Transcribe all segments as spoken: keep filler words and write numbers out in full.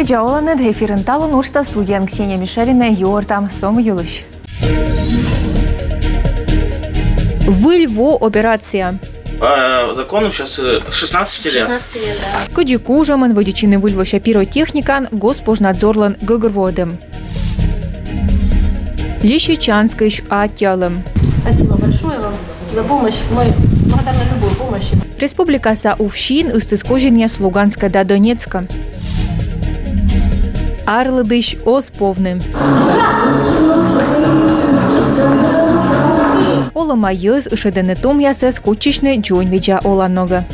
Видза оланныд! Эфирын «Талун» уджтас, студияын Ксения Мишарина. Юӧртам со мый йылысь. Выль во операция. По закону сейчас э, шестнадцать лет. Шестнадцать лет, да. Кыдзи кужӧмӧн вӧдитчыны выль вося пиротехникаӧн, Госпожнадзорлӧн гӧгӧрвоӧдӧм. Лисичанскысь аттьӧалӧм. Спасибо большое вам за помощь. Мы благодарны любой помощи. Республикаса УФСИН ыстіс козинъяс Луганскӧ да Донецкӧ. Арлыдысь оз повны. Олӧма йӧз ышӧдӧны томъясӧс кутчысьны дзоньвидза олан ногӧ.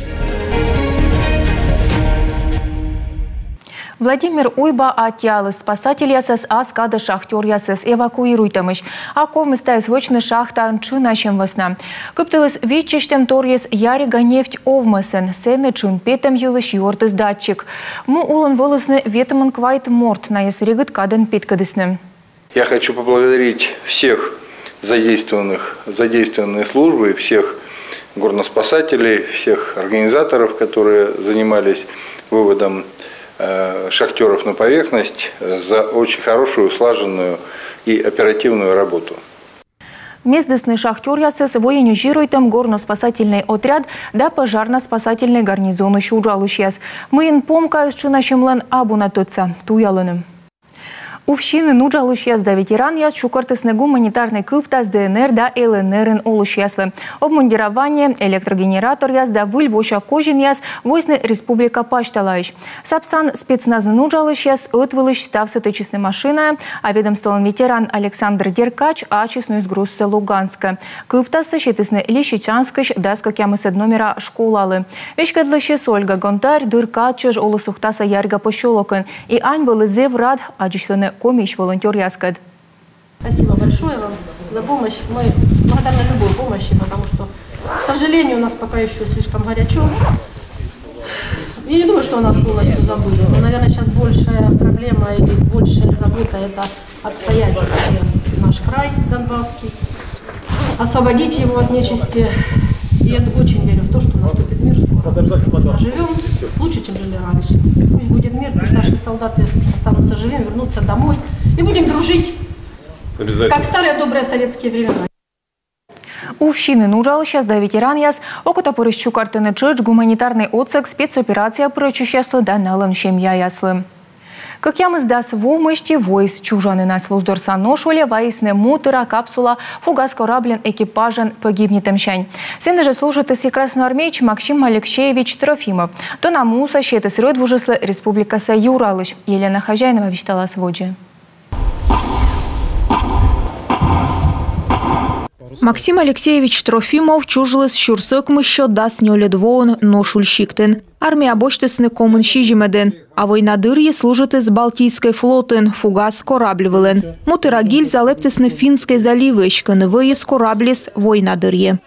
Владимир Уйба аттьӧаліс спасательясӧс ас кадӧ шахтёръясӧс эвакуируйтӧмысь. А ковмис тайӧс вӧчны шахтаын тшынасьӧм вӧсна. Кыптылыс виччысьтӧм торйыс Ярега нефть овмӧсын. Сэні тшын петӧм йылысь юӧртіс датчик. Му улын вӧліны ветымын квайт морт, найӧс регыд кадӧн петкӧдісны. Я хочу поблагодарить всех задействованных, задействованные службы, всех горноспасателей, всех организаторов, которые занимались выводом э, шахтеров на поверхность, э, за очень хорошую, слаженную и оперативную работу. Мездісны шахтёръясӧс военизируйтӧм горноспасательнӧй отряд да пожарно-спасательнӧй гарнизонысь уджалысьяс. Мыйын помкаыс тшынасьӧмлӧн абу на тӧдса, туялӧны. УФСИН-ын уджалысьяс да ветеранъяс чукӧртісны гуманитарнӧй кыптас ДНР да ЛНР-ын олысьяслы. Обмундирование, электрогенераторъяс да выль вося козинъяс воисны республика пасьталаысь. Сапсан спецназын уджалысьяс ӧтвылысь ставсӧ тэчисны машинаӧ, а ведомстволӧн ветеран Александр Деркач ачыс нуис грузсӧ Луганскӧ. Кыптассӧ сетісны Лисичанскысь дас кӧкъямысӧд номера школалы. Веськӧдлысьыс Ольга Гонтарь дыр кад чӧж оліс Ухтаса Ярега посёлокын. И ань вӧлі зэв рад аддзысьлыны Комиысь волонтёръяскӧд. Спасибо большое вам за помощь. Мы благодарны любой помощи, потому что, к сожалению, у нас пока еще слишком горячо. Я не думаю, что о нас полностью забыли, но, наверное, сейчас большая проблема и большая забота — это отстоять вообще наш край донбасский, освободить его от нечисти. И я очень верю в то, что наступит мир скоро. Мы заживем лучше, чем жили раньше. Пусть будет мир, пусть наши солдаты останутся живыми, вернутся домой. И будем дружить, как в старые добрые советские времена. УФСИН-ын уджалысьяс да ветеранъяс окотапырысь чукӧртӧны тшӧтш гуманитарнӧй отсӧг спецоперацияӧ пырӧдчысьяслы да налӧн семьяяслы. Кӧкъямысдас во мысти воис чужанінас. Луздорса нош улӧ вайисны му тыра капсула фугас корабльын экипажӧн погибнитӧмсянь. Сэні жӧ служитіс и красноармеец Максим Алексеевич Трофимов. Дона мусӧ сетіс рӧдвужыслы республикаса юралысь. Елена Хозяинова висьталас водзӧ. Максим Алексеевич Трофимов чужліс сюрс ӧкмыссё дас нёльӧд воын Ношуль сиктын. Армияӧ босьтісны комын сизимӧдын, а война дырйи служитіс Балтийскӧй флотын фугас корабль вылын. Му тыра гильза лэптісны Финскӧй заливысь, кӧні вӧйис корабльыс война дырйи.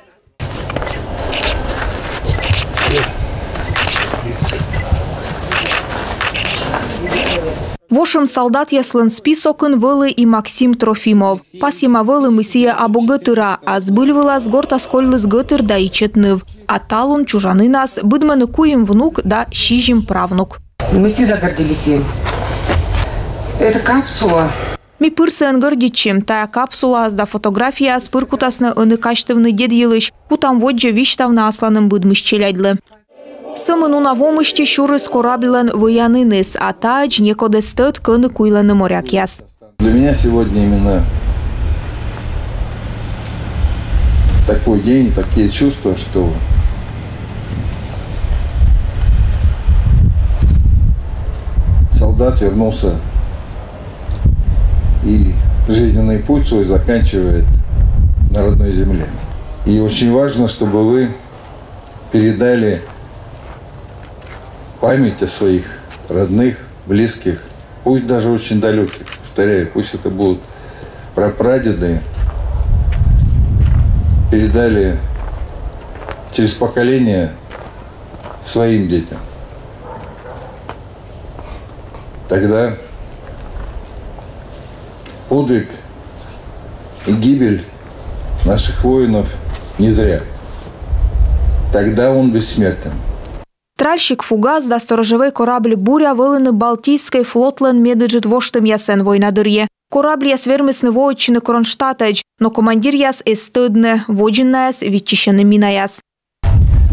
Вошӧм солдатъяслӧн списокын вӧлі и Максим Трофимов. Пасйӧма вӧлі, мый сійӧ абу гӧтыра, а збыль вылас гортас кольліс гӧтыр да ичӧт ныв. А талун чужанінас быдмӧны куим внук да сизим правнук. Мы всегда гордились им. Это капсула. Ми пыр сійӧн гордитчим. Тайӧ капсулаыс да фотографияыс пыр кутасны ӧні казьтывны дед йылысь. Кутам водзӧ висьтавны асланым быдмысь челядьлы. Сӧмын уна во мысти сюрис корабльлӧн вӧяніныс, а таӧдз некод эз тӧд, кӧні куйлӧны морякъяс. Для меня сегодня именно такой день, такие чувства, что солдат вернулся и жизненный путь свой заканчивает на родной земле. И очень важно, чтобы вы передали память о своих родных, близких, пусть даже очень далеких, повторяю, пусть это будут прапрадеды, передали через поколение своим детям. Тогда подвиг и гибель наших воинов не зря. Тогда он бессмертен. Тральщик-фугас да сторожевӧй корабль «Буря» вӧліны Балтийскӧй флотлӧн медыджыд воштӧмъясӧн война дырйи. Корабльяс вермисны воӧдчыны Кронштадтӧдз, но командиръяс эз тӧдны, водзын найӧс виччысьӧны минаяс.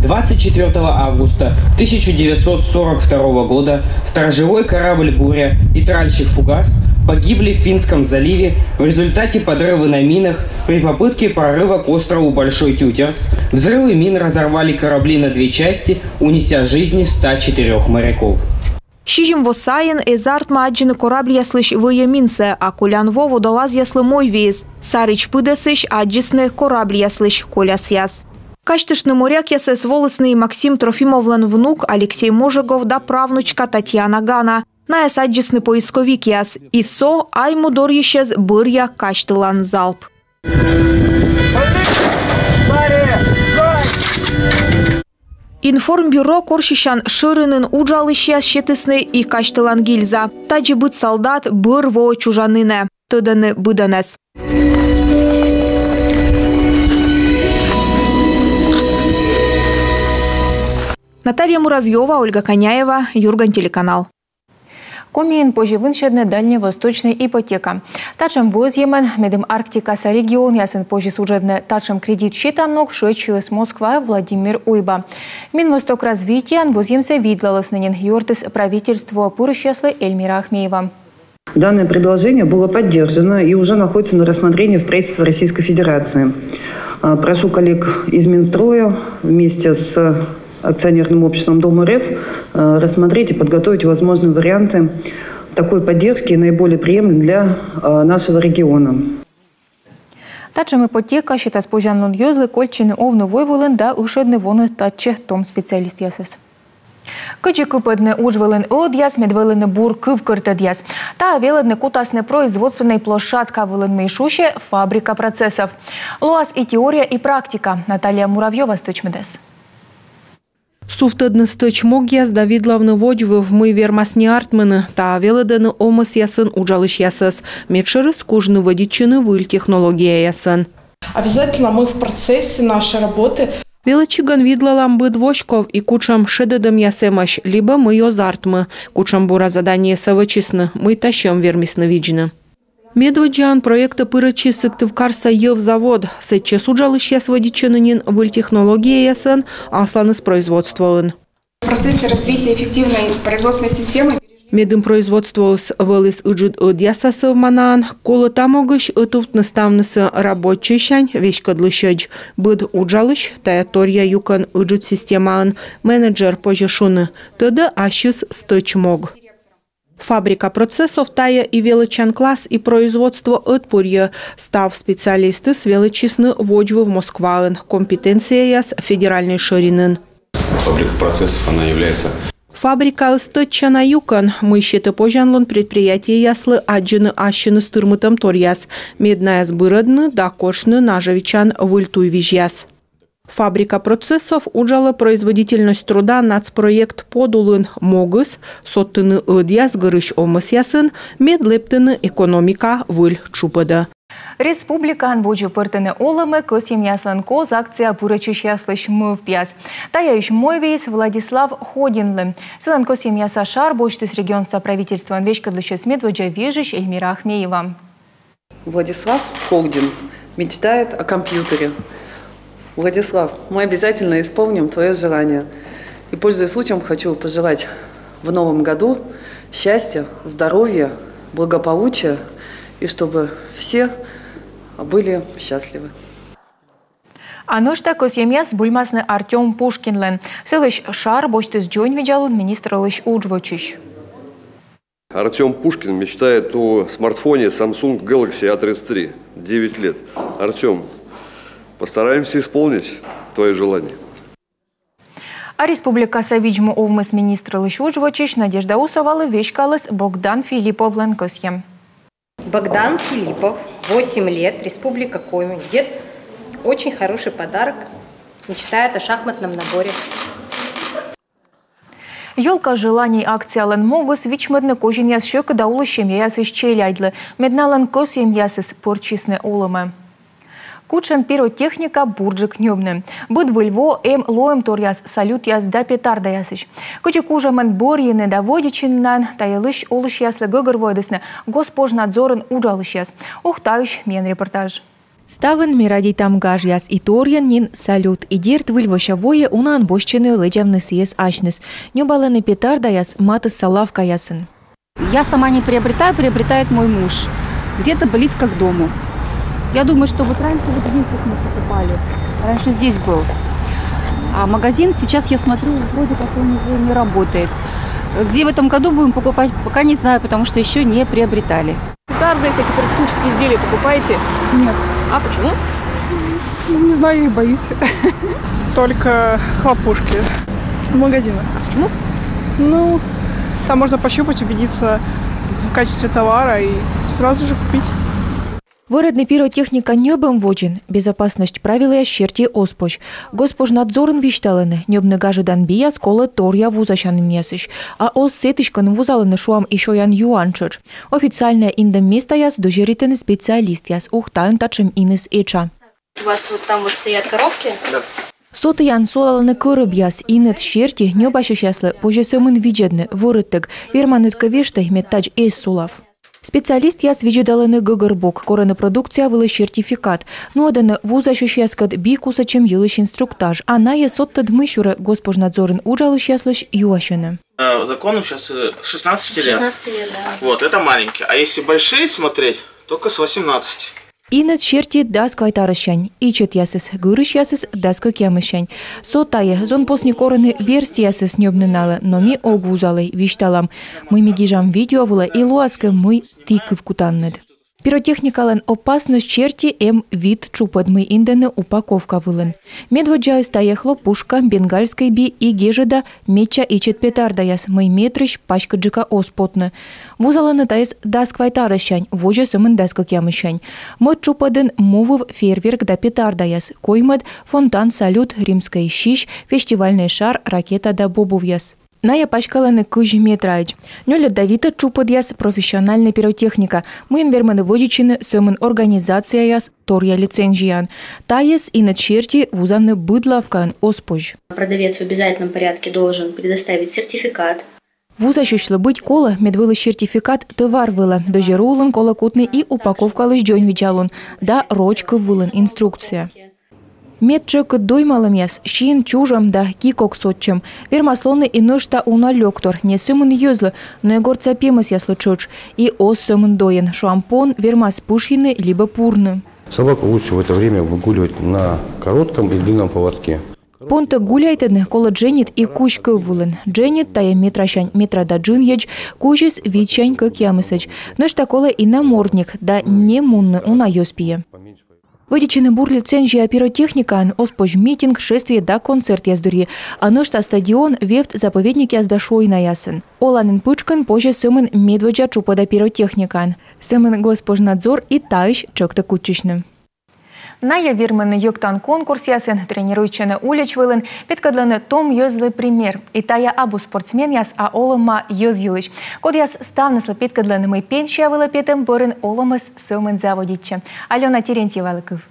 Двадцать четвёртого августа тысяча девятьсот сорок второго года сторожевой корабль «Буря» и тральщик «Фугас» погибли в Финском заливе в результате подрыва на минах при попытке прорыва к острову Большой Тютерс. Взрывы мин разорвали корабли на две части, унеся жизни ста четырёх моряков. Сизим во сайын эз артмы аддзыны корабльяслысь вӧйӧ минсӧ, а колян во водолазъяслы мойвиис. Саридз пыдӧсысь аддзисны корабльяслысь колясъяс. Казьтыштны морякъясӧс волісны и Максим Трофимовлӧн внук Алексей Можегов да правнучка Татьяна Гана. Найӧс аддзисны поисковикъяс. И со Айму дорйысьӧс бӧръя казьтылан залп. Информбюро корсьысян шӧринын уджалысьяс сетісны и казьтылан гильза. Тадзи быд салдат бӧр воӧ чужанінӧ. Тӧдӧны быдӧнӧс. Наталья Муравьёва, Ольга Коняева, «Юрган» телеканал. Комиын позьӧ вынсьӧдны дальневосточнӧй ипотека. Татшӧм вӧзйӧмӧн, медым Арктикаса регионъясын позис уджӧдны татшӧм кредит сетан ног, шыӧдчыліс Москваӧ Владимир Уйба. Минвостокразвитияын вӧзйӧмсӧ видлалісны нин, юӧртіс правительствоӧ пырысьяслы Эльмира Ахмеева. Данное предложение было поддержано и уже находится на рассмотрении в правительстве Российской Федерации. А, прошу коллег из Минстроя вместе с акционерным обществом «Дом РФ», э, рассмотреть и подготовить возможные варианты такой поддержки, наиболее приемлемой для, э, нашего региона. Татшӧм ипотека сетас позянлун йӧзлы кольччыны овны войвылын да ышӧдны воны татчӧ том специалистъясӧс. Кыдзи кыпӧдны удж вылын ӧдъяс, мед вӧліны бур кывкӧртӧдъяс. Та велӧдны кутасны производственнӧй площадка вылын, мый шусьӧ «Фабрика процессов». Лоас и теория, и практика. Наталья Муравьёва стӧчмӧдас. Сувтӧдны стӧч могъяс да видлавны водзвыв, мый вермас не артмыны. Та велӧдӧны омӧсъясын уджалысьясӧс. Медшӧрыс — кужны вӧдитчыны выль технологияясӧн. Обязательно мы в процессе нашей работы. Велӧдчигӧн видлалам быд воськов и кутшӧм шедӧдӧмъяс эмӧсь, либӧ мый оз артмы, кутшӧм бура заданиесӧ вӧчисны, мыйта сьӧм вермисны видзны. Медводдзаӧн проектӧ пырӧдчис Сыктывкарса йӧв завод. Сэтчӧс уджалысьяс вӧдитчӧны нин выль технологияясӧн, асланыс производствоын. В процессе развития эффективной производственной системы... Медым производствоыс вӧліс ыджыд ӧдъяса сӧвманаӧн, колӧ та могысь ӧтувтны ставнысӧ рабочӧйсянь веськӧдлысьӧдз. Быд уджалысь тайӧ торъя юкӧн ыджыд системаын. Менеджер позьӧ шуны: тӧдӧ ассьыс стӧч мог. «Фабрика процессов» — тайӧ и велӧдчан класс, и производство ӧтпырйӧ. Став специалистыс велӧдчисны водзвыв Москваын, компетенцияяс федеральнӧй шӧринын. «Фабрика процессов», она является... Фабрикаыс тӧдчана юкӧн, мый сетӧ позянлун предприятиеяслы аддзыны ассьыныс тырмытӧмторъяс, мед найӧс бырӧдны да корсьны нажӧвитчан выль туйвизьяс. «Фабрика процессов» уджалӧ «Производительность труда» нацпроект подулын. Могыс — содтыны ӧдъяс гырысь омӧсъясын, мед лэптыны экономика выль тшупӧдӧ. Республикаын водзӧ пӧртӧны олӧмӧ кӧсйӧмъяслӧн коз акцияӧ пырӧдчысьяслысь мӧвпъяс. Тайӧысь мойвиис Владислав Ходинлы. Сылӧн кӧсйӧмъяса шар босьтіс регионса правительствоӧн веськӧдлысьӧс медводдза вежысь Эльмира Ахмеева. Владислав Когдин мечтает о компьютере. Владислав, мы обязательно исполним твоё желание. И, пользуясь случаем, хочу пожелать в новом году счастья, здоровья, благополучия и чтобы все были счастливы. А нӧшта кӧсйӧмъяс збыльмасны Артём Пушкинлӧн. Сылысь шар босьтіс дзоньвидзалун министрлысь удж вӧчысь. Артём Пушкин мечтает о смартфоне Samsung Galaxy A тридцать три. Девять лет. Артём, постараемся исполнить твоё желание. А республикаса видз-му овмӧс министрлысь удж вӧчысь Надежда Усовалы веськаліс Богдан Филипповлӧн кӧсйӧм. Богдан Филиппов, восемь лет, Республика Коми. Дед очень хороший подарок. Мечтает о шахматном наборе. «Ёлка желаний» акциялӧн могыс — вичмӧдны козинъяс сьӧкыда улысь семьяясысь челядьлы, мед налӧн кӧсйӧмъясыс пӧрччисны олӧмӧ. Кутшӧм пиротехника бурджык ньӧбны? Быд Выль во эм лоӧмторъяс, салютъяс да петардаясысь. Кыдзи кужӧмӧн бӧрйыны да вӧдитчыны найӧ, та йылысь олысьяслы гӧгӧрвоӧдісны Госпожнадзорын уджалысьяс. Ухтаысь миян репортаж. Ставӧн ми радейтам гажъяс и торйӧн нин салют. И дерт, выль вося войӧ унаӧн босьтчӧны лэдзавны сійӧс асьныс. Ньӧбалӧны петардаяс матысса лавкаясын. Я сама не приобретаю, приобретает мой муж. Где-то близко к дому. Я думаю, что вот раньше вот здесь вот мы покупали. Раньше здесь был. А магазин, сейчас я смотрю, вроде как он уже не работает. Где в этом году будем покупать, пока не знаю, потому что еще не приобретали. Петарды, всякие пиротехнические изделия покупаете? Нет. А почему? Ну, не знаю, я боюсь. Только хлопушки. В магазинах. А почему? Ну, там можно пощупать, убедиться в качестве товара и сразу же купить. Вӧрӧдны пиротехника ньӧбӧм водзын безопасность правилӧяс серти оз позь. Госпожнадзорын висьталӧны, ньӧбны гажӧдан бияс колӧ торъя вузасянінъясысь. А оз сэтысь, кӧн вузалӧны, шуам, и сёян юан тшӧтш. Официальнӧя индӧм местаяс дӧзьӧритӧны специалистъяс. Ухтаын татшӧм иныс этша. У вас вот там вот стоят коробки? Да. Со тіян сулалӧны кӧрӧбъяс, инӧд серти ньӧбасьысьяслы позьӧ сӧмын видзӧдны, вӧрӧдтӧг, верманныд кӧ вештӧй, мед тадз эз сулав. Специалистъяс видзӧдалӧны гӧгӧрбок, корӧны продукция вылӧ сертификат. Нуӧдӧны вузасьысьяскӧд би кусӧдчӧм йылысь инструктаж. А найӧ содтӧд, мый сюрӧ Госпожнадзорын уджалысьяслысь юасьӧны. Э, закону сейчас, э, шестнадцать лет. Шестнадцать лет, да. Вот, это маленькие. А если большие смотреть, только с восемнадцати. Инӧд серти дас квайт арӧссянь, ичӧтъясыс, гырысьясыс дас кӧкъямыссянь. Со тайӧ, зонпосни корӧны верстьӧясыс ньӧбны налы, но ми ог вузалӧй, висьталам, мый ми гижам видео вылӧ, и лоас кӧ мый, ті кывкутанныд. Пиротехникалӧн опасность серти эм вит тшупӧд, мый индӧны упаковка вылын. Медводдзаыс тайӧ хлопушка, бенгальскӧй би и гежӧда медся ичӧт петардаяс, мый метрысь паськыдджыка оз потны. Вузалӧны тайӧс дас квайт арӧссянь, водзӧ сӧмын дас кӧкъямыссянь. Мӧд тшупӧдын мувыв фейерверк да петардаяс, коймӧд — фонтан, салют, римскӧй сись, фестивальнӧй шар, ракета да бобувъяс. Найӧ паськалӧны кызь метраӧдз. Нёльӧд да витӧд тшупӧдъяс — профессиональнӧй пиротехника, мыйӧн вермӧны вӧдитчыны сӧмын организацияяс торъя лицензияӧн. Тайӧс, инӧд серти, вузавны быд лавкаын оз позь. Продавец в обязательном порядке должен предоставить сертификат. Вузасьысьлы быть колӧ, мед вӧлі сертификат тӧвар вылӧ. Дӧзьӧр улын колӧ кутны и упаковкалысь дзоньвидзалун да роч кыв вылын инструкция. Мед тшӧкыд доймалӧмъяс, син чужӧм да ки кок сотчӧм, вермас лоны и нӧшта уна лёктор, не сӧмын йӧзлы, но и гортса пемӧсъяслы тшӧтш. И оз сӧмын дойӧн, шуам, пон вермас пышйыны либӧ пурны. Собака лучше в это время выгуливать на коротком и длинном поводке. Понтӧг гуляйтӧдны колӧ дженьыд и кузь кыв вылын. Дженьыд — тайӧ метрасянь метра да джынйӧдз, кузьыс — витсянь кӧкъямысӧдз. Нӧшта колӧ и намордник, да не мунны уна йӧз пиӧ. Вӧдитчыны бур лицензия пиротехникаӧн оз позь митинг, шествие да концертъяс дырйи, а нӧшта стадион, вевт, заповедникъяс да шойнаясын. Оланін пытшкын позьӧ сӧмын медводдза тшупӧда пиротехникаӧн. Сӧмын Госпожнадзор и таысь тшӧктӧ кутчысьны. Найӧ вермӧны йӧктан конкурсъясын, тренируйтчӧны улич вылын, петкӧдлӧны том йӧзлы пример. И тайӧ абу спортсменъяс, а олӧма йӧз йылысь, кодъяс ставныслы петкӧдлӧны, мый пенсия вылӧ петӧм бӧрын олӧмыс сӧмын заводитчӧ. Алёна Терентьевалы кыв.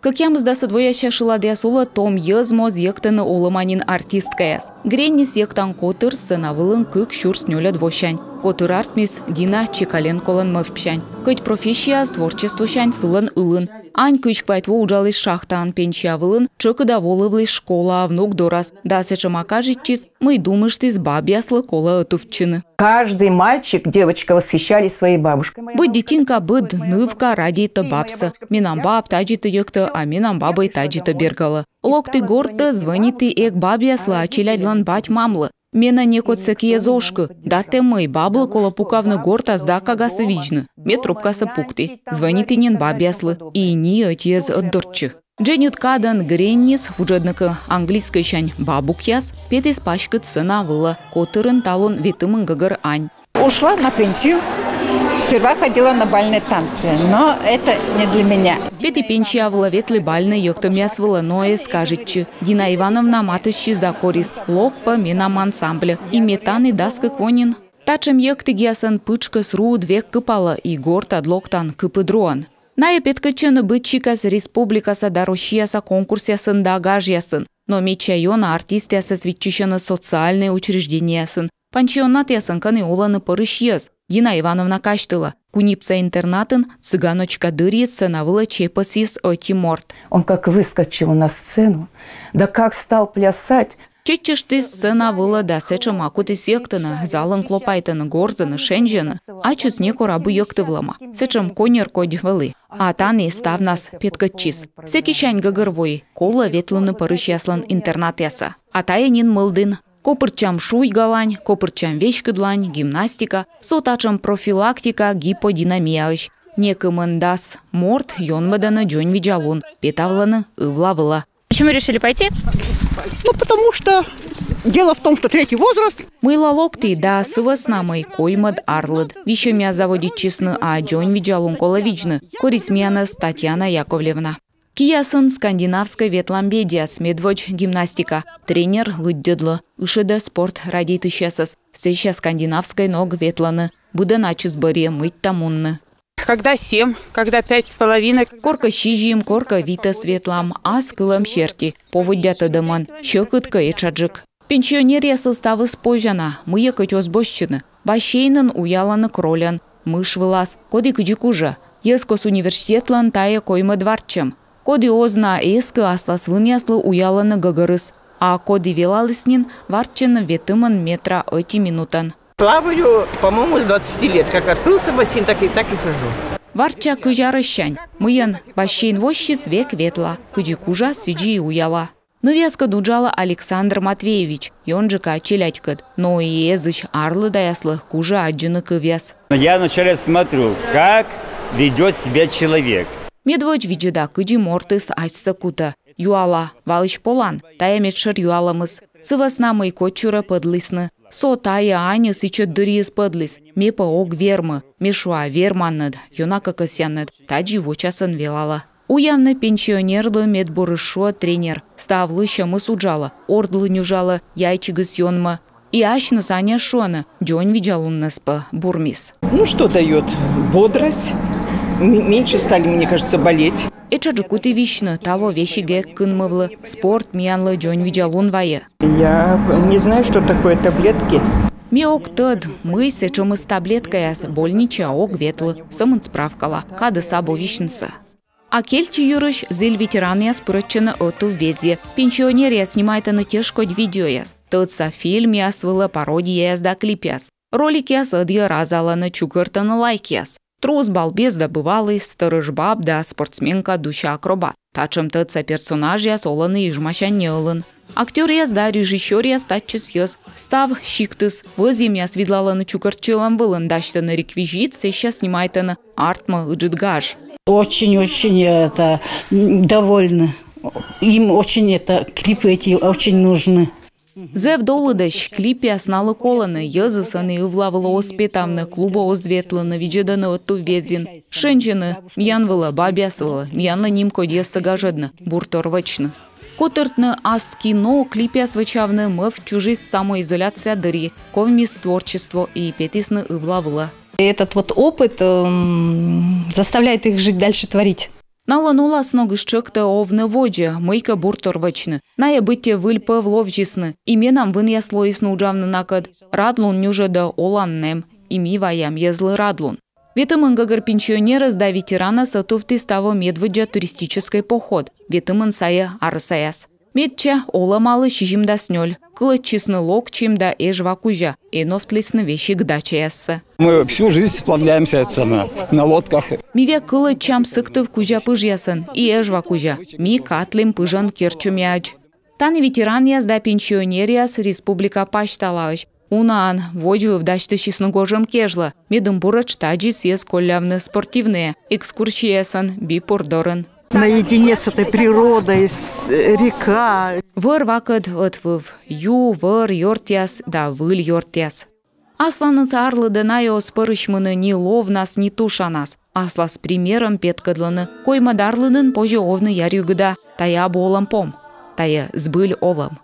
Кӧкъямысдасӧд вояся шыладъяс улӧ том йӧз моз йӧктӧны олӧма нин артисткаяс. Греннис йӧктан котыр сцена вылын кык сюрс нёльӧд восянь. Котыр артмис Дина Чекаленколӧн мӧвпсянь. Кӧть профессияыс творчествосянь сылӧн ылын. Ань кызь квайт во уджаліс шахтаын, пенсия вылын тшӧкыда волывліс школаӧ внук дорас. Да сэтшӧма кажитчис, мый думыштіс, бабъяслы колӧ ӧтувтчыны. Каждый мальчик, девочка восхищались своей бабушкой. Быд дитинка, быд нывка радейтӧ бабсӧ. Менам баб тадзи тӧ йӧктӧ, а менам бабӧй тадзи тӧ бергалӧ. Локті гортӧ, звӧниті эг бабъяслы, а челядьлӧн бать-мамлы. Менӧ некод сэки эз ошкы. Да тэ мый, баблы колӧ пукавны гортас да кагасӧ видзны. Ме трубкасӧ пукті. Звӧниті нин бабъяслы. И ни ӧти эз ӧтдортчы. Дженьыд кадӧн Греннис, вуджӧдны кӧ английскӧйсянь бабукъяс, петіс паськыд сцена вылӧ. Котырын талун ветымын гӧгӧр ань. Ушла на пенсию. Сперва ходила на бальные танцы, но это не для меня. Пети пенсия вылӧ, ветлі бальнӧй йӧктӧмъяс вылӧ, но эз кажитчы. Дина Ивановна матыстчис да корис: «Лок пӧ менам ансамбльӧ». И ме тані дас кык во нин. Татшӧм йӧктігъясӧн пытшкӧс руыд век кыпалӧ, и гортад локтан кыпыд руӧн. Найӧ петкӧдчӧны быд сикас республикаса да Россияса конкурсъясын да гажъясын. Но медся ёна артистъясӧс виччысьӧны социальнӧй учреждениеясын, пансионатъясын, кӧні олӧны пӧрысь йӧз. Дина Ивановна казьтылӧ: Кунипса интернатын «Цыганочка» дырйи сцена вылӧ чепӧсйис ӧти морт. Он как выскочил на сцену, да как стал плясать. Чеччыштіс сцена вылӧ да сэтшӧма кутіс йӧктыны, залын клопайтӧны, горзӧны, шензьӧны. Ачыс некор абу йӧктывлӧма. Сэтшӧм коньӧр кодь вӧлі. А тані ставнас петкӧдчис. Сэкисянь гӧгӧрвои: колӧ ветлыны пӧрысьяслӧн интернатъясӧ. А тайӧ нин мылдін. Копыртчам шуйгалань, копыртчам веськыдлань, гимнастика, со татшӧм профилактика гиподинамияысь. Некымын дас морт ёнмӧдӧны дзоньвидзалун, петавлӧны ывла вылӧ. Почему решили пойти? Ну, потому что дело в том, что третий возраст. Мыйла локті да сы вӧсна, мый коймӧд арлыд. Висьӧмъяс заводитчисны, а дзоньвидзалун колӧ видзны, корис миянӧс Татьяна Яковлевна. Киясын скандинавскӧй ветлӧм бедьяс, медводз гимнастика. Тренер лыддьӧдлӧ, ышӧдӧ спорт радейтысьясӧс. Сэсся скандинавскӧй ног ветлӧны. Быдӧн ачыс бӧрйӧ мыйта мунны. Когда семь, когда пять с половиной. Коркӧ сизим, коркӧ витӧс ветлам, ас кылӧм серти, поводдя тӧдӧмӧн, сьӧкыд кӧ, этшаджык. Пенсионеръяслы ставыс позянлӧн, мыйӧ кӧть оз босьтчыны. Бассейнын уялӧны крольӧн, мыш вылас, коді кыдзи кужӧ. Йӧзкост университетлӧн тайӧ коймӧд варччӧм. Коді оз на эскы аслас вынъяслы, уялӧны гӧгӧрыс. А коді велаліс нин, варччӧны ветымын метра ӧти минутӧн. Плаваю, по-моему, с двадцати лет. Как открылся бассейн, так и, так и хожу. Варчча кызь арӧссянь. Мыйӧн бассейн воссис, век ветла. Кыдзи кужа, сідзи и уяла. Нывъяскӧд уджалӧ Александр Матвеевич, ёнджыка челядькӧд. Но и эзысь арлыдаяслы кужӧ аддзыны кывъяс. Я вначале смотрю, как ведёт себя человек. Медводз видзӧда, кыдзи мортыс асьсӧ кутӧ. Юала: «Ваысь полан?» Тайӧ медшӧр юалӧмыс. Сы вӧсна, мый кодсюрӧ пӧдлісны. Со тайӧ аньыс ичӧт дырйиыс пӧдліс. Ме пӧ ог вермы. Ме шуа: «Верманныд, ёна кӧ кӧсъянныд». Тадзи вочасӧн велалӧ. Уявны пенсионерлы медбурыс, шуӧ тренер. Ставлы сьӧмыс уджалӧ, ордлы нюжалӧ, яйчигыс ёнмӧ. И асьныс аньяс шуӧны: дзоньвидзалунныс пӧ бурмис. Ну, что даёт? Бодрость. М-, меньше стали, мне кажется, болеть. Этшаджык кутім висьны, таво весиг эг кынмывлы. Спорт миянлы дзоньвидзалун вайӧ. Я не знаю, что такое таблетки. Ме ог тӧд, мый сэтшӧмыс таблеткаяс, больничаӧ ог ветлы, сӧмын справкала, кадыс абу висьнысӧ. А Кельчи юрысь зіль ветеранъяс пырӧдчӧны ӧтуввезйӧ. Пенсионеръяс снимайтӧны тешкодь видеояс. Тӧдса фильмъяс вылӧ пародияяс да клипъяс. Роликъяс ӧдйӧ разалӧны, чукӧртӧны лайкъяс. Трос балбес да бывалый, сторож баб да спортсменка Дуся акробат. Татшӧм тӧдса персонажъяс олӧны Ижмасянь неылын. Актёръяс да режиссёръяс — татчӧс йӧз. Став сиктыс, вӧзйӧмъяс видлалӧны чукӧртчылӧм вылын, дасьтӧны реквизит, сэсся снимайтӧны, артмӧ ыджыд гаж. Очень-очень это, м, довольны. Им очень это, клипы эти очень нужны. Зэв долыдӧсь, клипъяс налы колӧны, йӧзыс ӧні ывла вылӧ оз петавны, клубӧ оз ветлыны, видзӧдӧны ӧтуввезйын. Шензьӧны миян вылӧ, бабъяс вылӧ, миянлы нимкодь йӧзсӧ гажӧдны, буртор вӧчны. Котыртны ас кино, клипъяс вӧчавны мӧвп чужис самоизоляция дырйи, ковмис творчество и петісны ывла вылӧ. Этот вот опыт, м, заставляет их жить дальше, творить. Налӧн олас ногыс тшӧктӧ овны водзӧ, мыйкӧ буртор вӧчны. Найӧ быттьӧ выль пӧв ловзисны, и менам вынъяс лоисны уджавны накӧд. Радлун нюжӧдӧ олан нэм, и ми ваям йӧзлы радлун. Ветымын гӧгӧр пенсионерӧс да ветеранӧс ӧтувтіс таво медводдза туристическӧй поход. Ветымын сайӧ арӧсаяс. Медся олӧмалы сизимдас нёль. Кылӧдчисны Локчим да Эжва кузя. Эновтлісны весиг дачаяссӧ. Мы всю жизнь сплавляемся это самое, на лодках. Ми век кылӧдчам Сыктыв кузя пыжъясӧн и Эжва кузя. Ми катлім пыжӧн керчӧмъяӧдз. Тані ветеранъяс да пенсионеръяс республика пасьталаысь. Унаӧн водзвыв дасьтысисны гожӧм кежлӧ. Медым буретш тадзи сійӧс коллявны спортивнӧйӧ, экскурсияясӧн Бипур дорын. Наедине с этой природой, с, э, река. Вӧр-вакӧд ӧтвыв, ю, вӧр, ёртъяс да выль ёртъяс. Асланыс арлыдӧ найӧ оз пӧрысьмыны ни ловнас, ни тушанас. Аслас примерӧн петкӧдлӧны. Коймӧд арлыдын позьӧ овны яръюгыда. Тайӧ абу олӧм пом. Тайӧ збыль олӧм.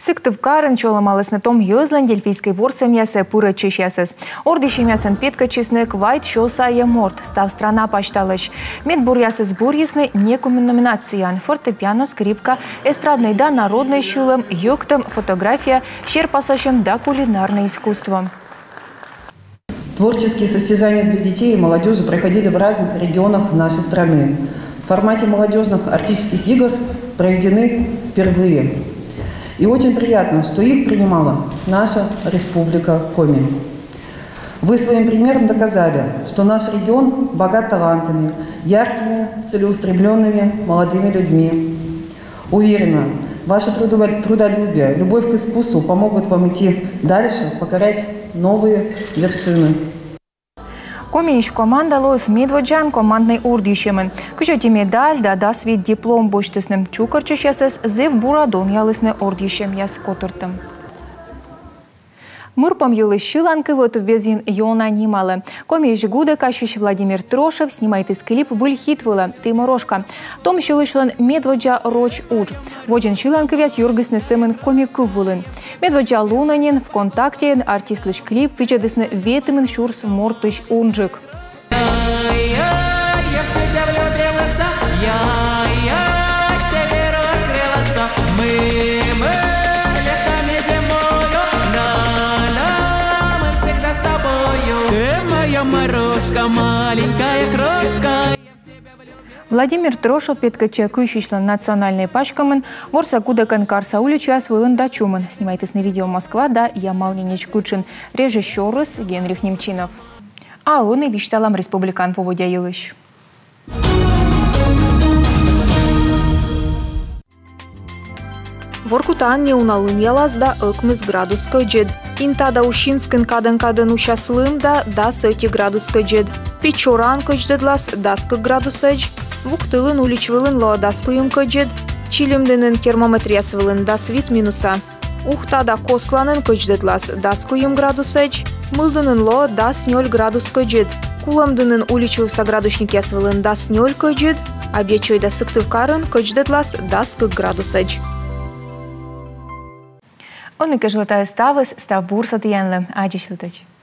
Сыктывкарын чолӧмалісны том йӧзлӧн дельфийскӧй ворсӧмъясӧ пырӧдчысьясӧс. Ордйысьӧмъясӧн петкӧдчисны квайт сё сайӧ морт, став страна пасьталысь. Медбуръясӧс бурйисны некымын номинацияын: фортепиано, скрипка, эстраднӧй да народнӧй сьылӧм, йӧктӧм, фотография, серпасасьӧм да кулинарнӧй искусство. Творческие состязания для детей и молодежи проходили в разных регионах нашей страны. В формате молодежных артистических игр проведены впервые. И очень приятно, что их принимала наша Республика Коми. Вы своим примером доказали, что наш регион богат талантами, яркими, целеустремленными молодыми людьми. Уверена, ваше трудолюбие, любовь к искусству помогут вам идти дальше, покорять новые вершины. Комиысь команда лоис медводдзаӧн команднӧй ордйысьӧмын. Кызь ӧти медаль да дас вит диплом босьтісны. Чукӧртчысьясӧс зэв бура донъялісны ордйысьӧмъяс котыртӧм. Мырпом йылысь сьыланкыв ӧтуввезйын ёна нималӧ. Комиысь гудӧкасьысь Владимир Трошев снимайтіс клип выль хит вылӧ «Ты морошка». Том сьылысьлӧн медводдза роч удж. Водзын сьыланкывъяс юргисны сӧмын коми кыв вылын. Медводдза лунӧ нин ВКонтактеын артистлысь клип видзӧдісны ветымын сюрс мортысь унджык. Владимир Трошев петкӧдчӧ кыйсьысьлӧн национальнӧй паськӧмын, ворсӧ гудӧкӧн карса уличаяс вылын да чумын. Снимайтісны видео Москва да Ямал-Ненеч гычын. Режиссёрыс Генрих Немчинов. А ӧні висьталам республикаын поводдя йылысь. Воркутаын неуна лымъялас да ӧкмыс градус кӧдзыд. Инта да Усинскын кадӧн-кадӧн усяс лым да дас ӧти градус кӧдзыд. Печораын кӧдздӧдлас дас кык градусӧдз. Вуктылын улич вылын лоӧ дас куим кӧдзыд. Чилимдінын термометръяс вылын дас вит минуса. Ухта да Косланын кӧдздӧдлас дас куим градусӧдз. Мылдінын лоӧ дас нёль градус кӧдзыд. Кулӧмдінын уличвывса градусникъяс вылын дас нёль кӧдзыд. А Бечӧй да Сыктывкарын кӧдздӧдлас дас кык градусӧдз. Ӧні кежлӧ тайӧ ставыс. Став бурсӧ тіянлы. Аддзысьлытӧдз.